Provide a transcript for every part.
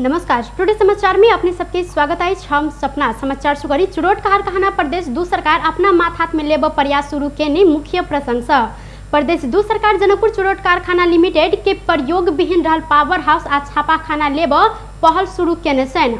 नमस्कार, टुडे समाचार में अपने सबके स्वागत है। हम सपना समाचार सुगरी चुरोट कारखाना प्रदेश दू सरकार अपना माथात में लेब प्रयास शुरू केने मुख्य प्रशंसा। प्रदेश दू सरकार जनकपुर चुरोट कारखाना लिमिटेड के प्रयोग विहीन रहल पावर हाउस आ छापाखाना लेब पहल शुरू केने छनि।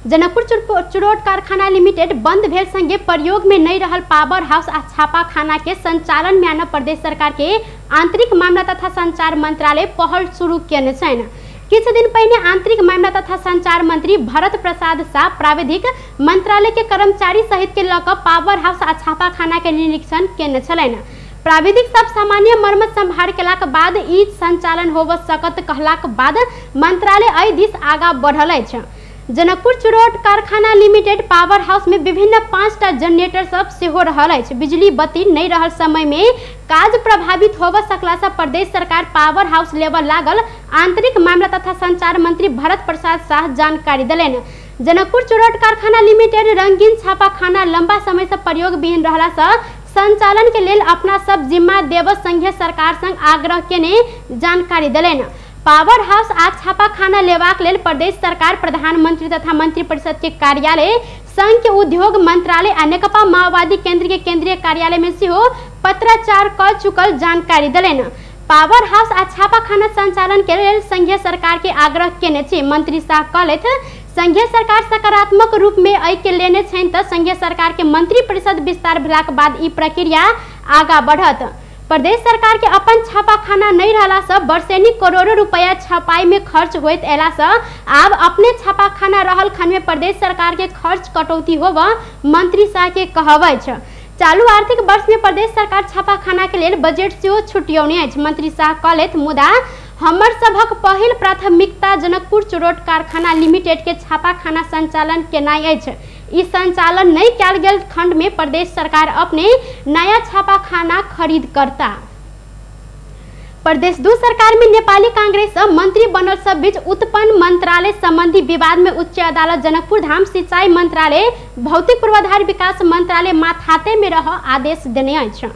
जनकपुर चुरोट कारखाना लिमिटेड बंद भेल संगे प्रयोग में नहीं रहल पावर हाउस आ छापाखाना के संचालन में आन प्रदेश सरकार के आंतरिक मामला तथा संचार मंत्रालय पहल शुरू केने छनि। किछु दिन पहिने आंतरिक मामला तथा संचार मंत्री भरत प्रसाद शाह प्राविधिक मंत्रालय के कर्मचारी सहित के लऽ कऽ पावर हाउस आ छापाखाना के निरीक्षण केने छलनि। प्राविधिक सब सामान्य मरम्मत संभार केलाक बाद ई संचालन होब सकत कहलाक बाद मंत्रालय एहि दिस आगा बढ़ल अछि। जनकपुर चुरोट कारखाना लिमिटेड पावर हाउस में विभिन्न 5टा जनरेटर सब सेहो रहल अछि। बिजली बत्ती नहीं रहल समय में काज प्रभावित होब सकला से प्रदेश सरकार पावर हाउस लेबल लागल आंतरिक मामला तथा संचार मंत्री भरत प्रसाद शाह जानकारी देलनि। जनकपुर चुरोट कारखाना लिमिटेड रंगीन छापाखाना लंबा समय से प्रयोग विहीन रहला से संचालन के लेल अपना सब जिम्मा देव संघीय सरकार संग आग्रह केने जानकारी देलनि। पावर हाउस आ छापाखाना लेबाक लेल प्रदेश सरकार प्रधानमंत्री तथा मंत्रिपरिषद के कार्यालय, संघ के उद्योग मंत्रालय आ नेकपा माओवादी केंद्र के केंद्रीय कार्यालय में सेहो पत्राचार क चुकल जानकारी देलनि। पावर हाउस आ छापाखाना संचालन के लेल संघीय सरकार के आग्रह केने छी। मंत्री शाह कहलथि संघीय सरकार सकारात्मक रूप में एहि के लेने छनि त संघीय सरकार के मंत्रिपरिषद विस्तार भेलाक बाद ई प्रक्रिया आगा बढ़त। प्रदेश सरकार के अपन छापाखाना नहीं रहला से वर्षेनी करोड़ों रुपया छपाई में खर्च होइत अयला से आब अपने छापाखाना रहल खन में प्रदेश सरकार के खर्च कटौती होब मंत्री शाह के कहब अछि। चालू आर्थिक वर्ष में प्रदेश सरकार छापाखाना के लेल बजट सेहो छुटियौने अछि। मंत्री शाह कहलथि मुदा हमर सभक पहिल प्राथमिकता जनकपुर चुरोट कारखाना लिमिटेड के छापाखाना संचालन केनाइ अछि। ई संचालन नहीं कयल गेल खंड में प्रदेश सरकार अपने नया छापाखाना खरीद करता। प्रदेश दू सरकार में नेपाली कांग्रेस मंत्री बनल सब बीच उत्पन्न मंत्रालय संबंधी विवाद में उच्च अदालत जनकपुर धाम सिंचाई मंत्रालय, भौतिक पूर्वाधार विकास मंत्रालय माथाते में रह आदेश देने अछि।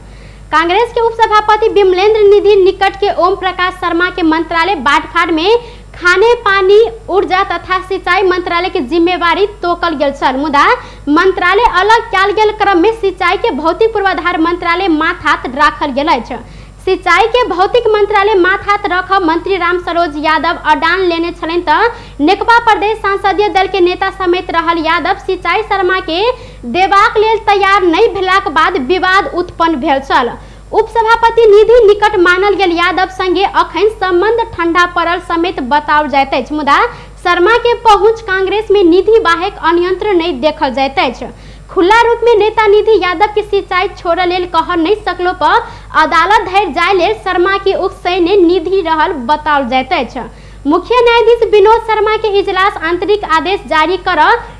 कांग्रेस के उपसभापति बिमलेंद्र निधि निकट के ओम प्रकाश शर्मा के मंत्रालय बांटफाड़ में खाने पानी ऊर्जा तथा सिंचाई मंत्रालय के जिम्मेवारी तोकल गेल छल। मुदा मंत्रालय अलग कयल गेल क्रम में सिंचाई के भौतिक पूर्वाधार मंत्रालय माथात राखल गेल अछि। सिंचाई के भौतिक मंत्रालय माथात रख मंत्री राम सरोज यादव अडान लेने छलनि त नेकपा प्रदेश संसदीय दल के नेता समेत रहल यादव सिंचाई शर्मा के देबाक लेल तैयार नहीं भेलाक बाद विवाद उत्पन्न भेल छल। उपसभापति निधि निकट मानल गेल यादव संगे अखन संबंध ठंडा पड़ल समेत बताओल जाइत अछि। मुदा शर्मा के पहुंच कांग्रेस में निधि बाहेक अन्यंत्र नहीं देखल जाइत अछि। खुला रूप में नेता निधि यादव के सिंचाई छोड़ऽ लेल कह नहीं सकलो पर अदालत धरि जाय लेल शर्मा के उकसैने निधि रहल बताओल जाइत अछि। मुख्य न्यायाधीश विनोद शर्मा के इजलास आंतरिक आदेश जारी कर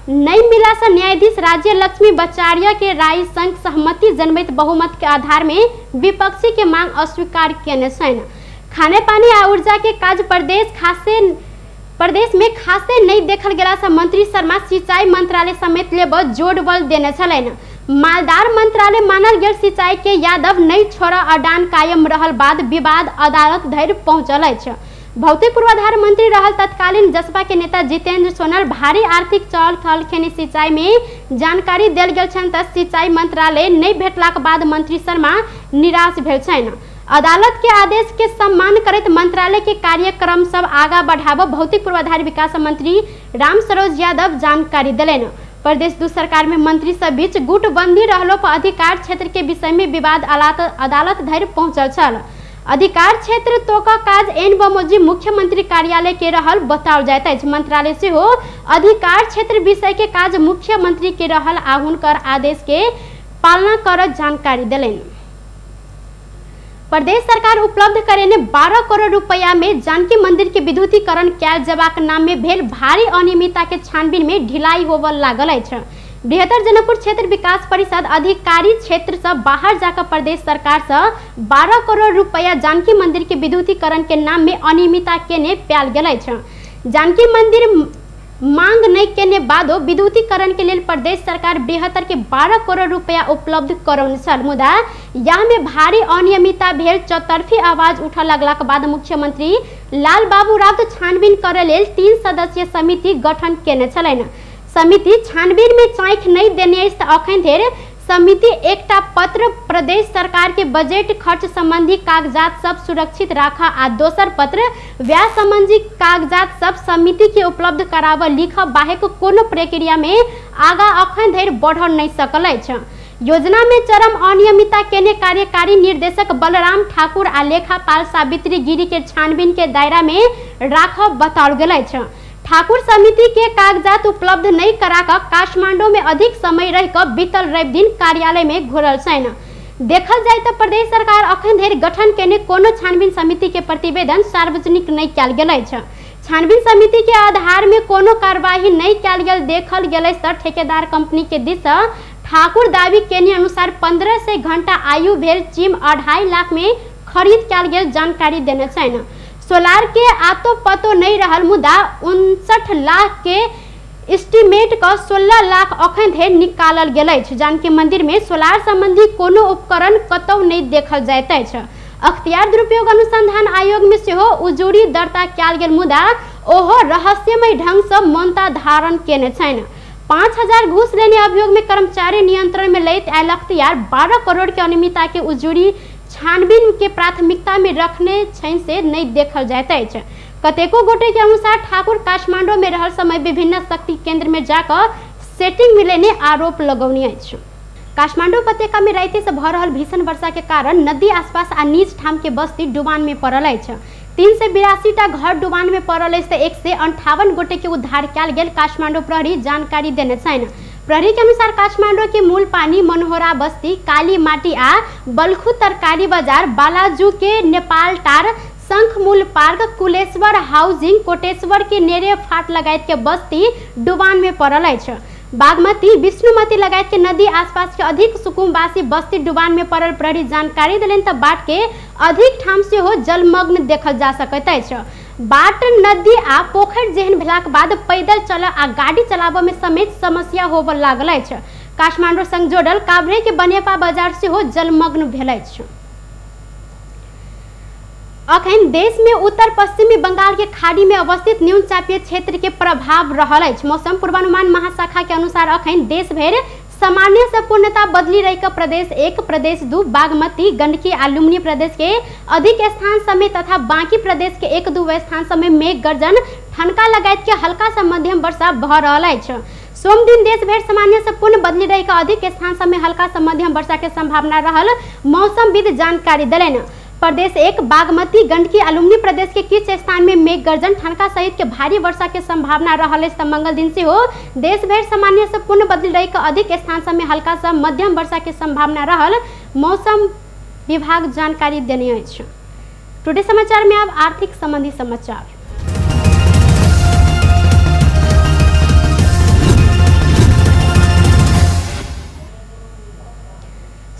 नहीं मिला से न्यायाधीश राज्य लक्ष्मी बचार्य के राय संग सहमति जनबैत बहुमत के आधार में विपक्षी के मांग अस्वीकार केने छनि। खाने पानी आ ऊर्जा के काज प्रदेश में खासे नहीं देखल गेला से मंत्री शर्मा सिंचाई मंत्रालय समेत लेब जोड़ बल देने छलनि। मालदार मंत्रालय मानल गेल सिंचाई के यादव नहीं छोड़ अडान कायम रहल बाद विवाद अदालत धरि पहुंचल अछि। भौतिक पूर्वाधार मंत्री रहल तत्कालीन जसपा के नेता जितेंद्र सोनल भारी आर्थिक चहल थल खेने सिंचाई में जानकारी देल गेल छनि त सिंचाई मंत्रालय नहीं भेटलाक बाद मंत्री शर्मा निराश भेल छनि। अदालत के आदेश के सम्मान करैत मंत्रालय के कार्यक्रम सब आगा बढ़ाब भौतिक पूर्वाधार विकास मंत्री राम सरोज यादव जानकारी देलनि। प्रदेश दू सरकार में मंत्री सब बीच गुटबंदी रहलो पर अधिकार क्षेत्र के विषय में विवाद अदालत धरि पहुंचल छल। अधिकार क्षेत्र तोका काज एन बमोजिम मुख्यमंत्री कार्यालय के रहल बताओल जाइत अछि। मंत्रालय सेहो अधिकार क्षेत्र विषय के काज मुख्यमंत्री के रहल आ हुनकर आदेश के पालना करत जानकारी देलनि। प्रदेश सरकार उपलब्ध करेने 12 करोड़ रुपया में जानकी मंदिर के विद्युतीकरण कयल जेबाक नाम में भेल भारी अनियमितता के छानबीन में ढिलाई होबय लागल अछि। बृहत्तर जनकपुर क्षेत्र विकास परिषद अधिकारी क्षेत्र से बाहर जाकर प्रदेश सरकार से 12 करोड़ रुपया जानकी मंदिर के विद्युतीकरण के नाम में अनियमितता केने पायल गेल अछि। जानकी मंदिर मांग नहीं केने बादो विद्युतीकरण के लेल प्रदेश सरकार बृहत्तर के 12 करोड़ रुपया उपलब्ध करौने छल। मुदा यह में भारी अनियमितता भेल चौतरफी आवाज उठऽ लगलाक बाद मुख्यमंत्री लाल बाबू राउत छानबीन करय लेल 3 सदस्यीय समिति गठन केने छलनि। समिति छानबीन में चाँखि नहि देने अछि। अखन धरि समिति एकटा पत्र प्रदेश सरकार के बजट खर्च संबंधी कागजात सब सुरक्षित राख आ दोसर पत्र व्यय संबंधी कागजात सब समिति के उपलब्ध कराबऽ लिख बाहेक कोनो प्रक्रिया में आगा अखन धरि बढ़ नहीं सकल अछि। योजना में चरम अनियमितता केने कार्यकारी निर्देशक बलराम ठाकुर आ लेखापाल सावित्री गिरी के छानबीन के दायरा में राखब बताओल गेल अछि। ठाकुर समिति के कागजात उपलब्ध नहीं करा काठमांडू में अधिक समय रह बीतल रवि दिन कार्यालय में घुरल छनि। देखल जाय तो प्रदेश सरकार अखन धरि गठन केने कोनो छानबीन समिति के प्रतिवेदन सार्वजनिक नहीं कयल गेल अछि। छानबीन समिति के आधार में कोनो कार्यवाही नहीं कयल गेल देखल गेल तऽ ठेकेदार कंपनी के दिस ठाकुर दावी केने अनुसार 1500 घंटा आयु भेल चिम 2.5 लाख में खरीद कयल गेल जानकारी देने छनि। सोलार के आतो पतो नहीं रहल मुदा 59 लाख के एस्टीमेट क 16 लाख अखन धरि निकालल गेल अछि। जानकी मंदिर में सोलार संबंधी कोनो उपकरण कतौ नहीं देखल जाइत अछि। अख्तियार दुरुपयोग अनुसंधान आयोग में सेहो उजूरी दर्ता कयल गेल मुदा ओहो रहस्यमय ढंग से मौनता धारण केने छनि। 5000 घूस लेने अभियोग में कर्मचारी नियंत्रण में लैत आयल अख्तियार 12 करोड़ के अनियमितता के उजूरी छानबीन के प्राथमिकता में रखने छनि से नहीं देखल जाइत अछि। कतेको गोटे के अनुसार ठाकुर काठमांडू में रहल समय विभिन्न शक्ति केंद्र में जाकर सेटिंग मिलेने आरोप लगौने अछि। काठमांडू उपत्यका में राति से भऽ रहल भीषण वर्षा के कारण नदी आसपास आ नीच ठाम के बस्ती डुबान में पड़ल अछि। 382 टा घर डुबान में पड़ल अछि तऽ 158 गोटे के उद्धार कयल गेल काठमांडू प्रहरी जानकारी देने छनि। प्रहरी के अनुसार काठमांडू के मूल पानी मनोहरा बस्ती, काली माटी आ बलखू तरकारी बाजार, बालाजू के नेपाल टार, शंखमूल पार्क, कुलेश्वर हाउसिंग, कोटेश्वर के नेरे फाट लगायत के बस्ती डुबान में पड़ल अछि। बागमती, विष्णुमती लगायत के नदी आसपास के अधिक सुकुमवासी बस्ती डुबान में पड़ल प्रहरी जानकारी देलनि तऽ बाट के अधिक ठाम सेहो जलमग्न देखल जा सकैत अछि। बाट नदी आ पोखरि जेहन भेलाक बाद पैदल चलऽ आ गाड़ी चलाबऽ में समेत समस्या होबऽ लागल अछि। काठमांडू संग जोड़ल काभ्रे के बनेपा बाजार सेहो जलमग्न भेल अछि। अखन देश में उत्तर पश्चिमी बंगाल के खाड़ी में अवस्थित न्यून चापीय क्षेत्र के प्रभाव रहल अछि। मौसम पूर्वानुमान महाशाखा के अनुसार अखन देश भरि सामान्य से पूर्णता बदली रही के प्रदेश 1, प्रदेश 2, बागमती, गंडकी आ लुम्बिनी प्रदेश के अधिक स्थान समेत तथा बाकी प्रदेश के 1-2 स्थान समेत मेघ गर्जन ठनका लगायत के हल्का से मध्यम वर्षा भऽ रहल अछि। सोम दिन देश भरि सामान्य से पूर्ण बदली रही के अधिक स्थान समेत हल्का से मध्यम वर्षा के संभावना रहल मौसमविद जानकारी देलनि। प्रदेश 1, बागमती, गंडकी आ लुम्बिनी प्रदेश के किछु स्थान में मेघ गर्जन ठनका सहित के भारी वर्षा के संभावना रहल अछि। मंगल दिन सेहो देश भरि सामान्य से पूर्ण बदली रही के अधिक स्थान सब में हल्का से मध्यम वर्षा के संभावना रहल मौसम विभाग जानकारी देने अछि। टुडे समाचार में अब आर्थिक संबंधी समाचार।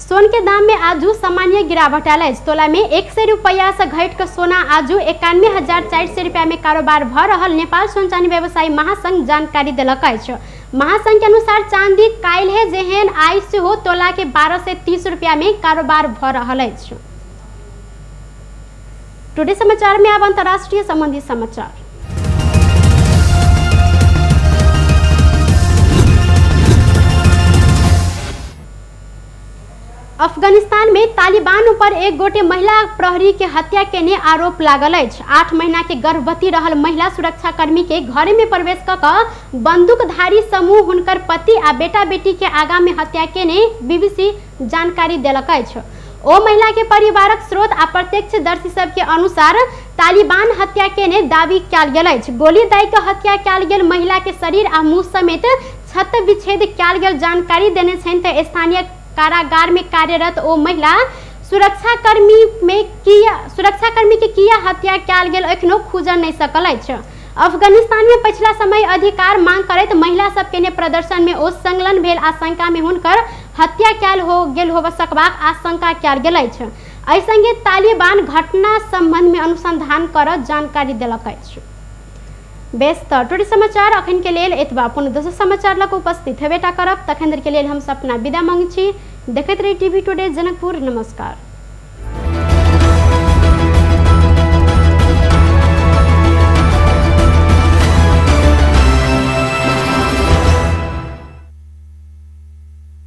सोन के दाम में आजू सामान्य गिरावट आयल अछि। तोला में 100 रुपया से घटि कऽ सोना आजू 91,400 रुपया में कारोबार भऽ रहल नेपाल सोन चानी व्यवसायी महासंघ जानकारी देलक अछि। महासंघ के अनुसार चांदी काल्हि जेहन आइ सेहो तोला के 1230 रुपया में कारोबार भऽ रहल अछि। टुडे समाचार में अब अंतर्राष्ट्रीय संबंधी समाचार। अफगानिस्तान में तालिबान ऊपर एक गोटे महिला प्रहरी के हत्या केने आरोप लागल अछि। 8 महीना के गर्भवती रहल महिला सुरक्षाकर्मी के घरे में प्रवेश क कऽ बंदूकधारी समूह हुनकर पति आ बेटा बेटी के आगा में हत्या केने बीबीसी जानकारी देलक अछि। ओ महिला के परिवारक स्रोत आ प्रत्यक्षदर्शी सब के अनुसार तालिबान हत्या केने दावी कयल गेल अछि। गोली दाइ के हत्या कयल गेल महिला के शरीर आ मुँह समेत क्षत विच्छेद कयल गेल जानकारी देने छनि तऽ स्थानीय कारागार में कार्यरत ओ महिला सुरक्षाकर्मी के किया हत्या कयल गेल एखनो खुजल नहि सकल अछि। अफगानिस्तान में पछिला समय अधिकार मांग करैत महिला सब केने प्रदर्शन में ओ संलग्न भेल आशंका में हुनकर हत्या कयल हो गेल होब सकबाक आशंका कयल गेल अछि। एहि संगे तालिबान घटना संबंध में अनुसंधान करत जानकारी देलक अछि। बेस तऽ टुडे समाचार अखन के लेल एतबा। पुनः दोसर समाचार लग उपस्थित हेबेटा करब। तखन के लेल हम सपना विदा मांगै छी। देखैत रही टीवी टुडे जनकपुर। नमस्कार।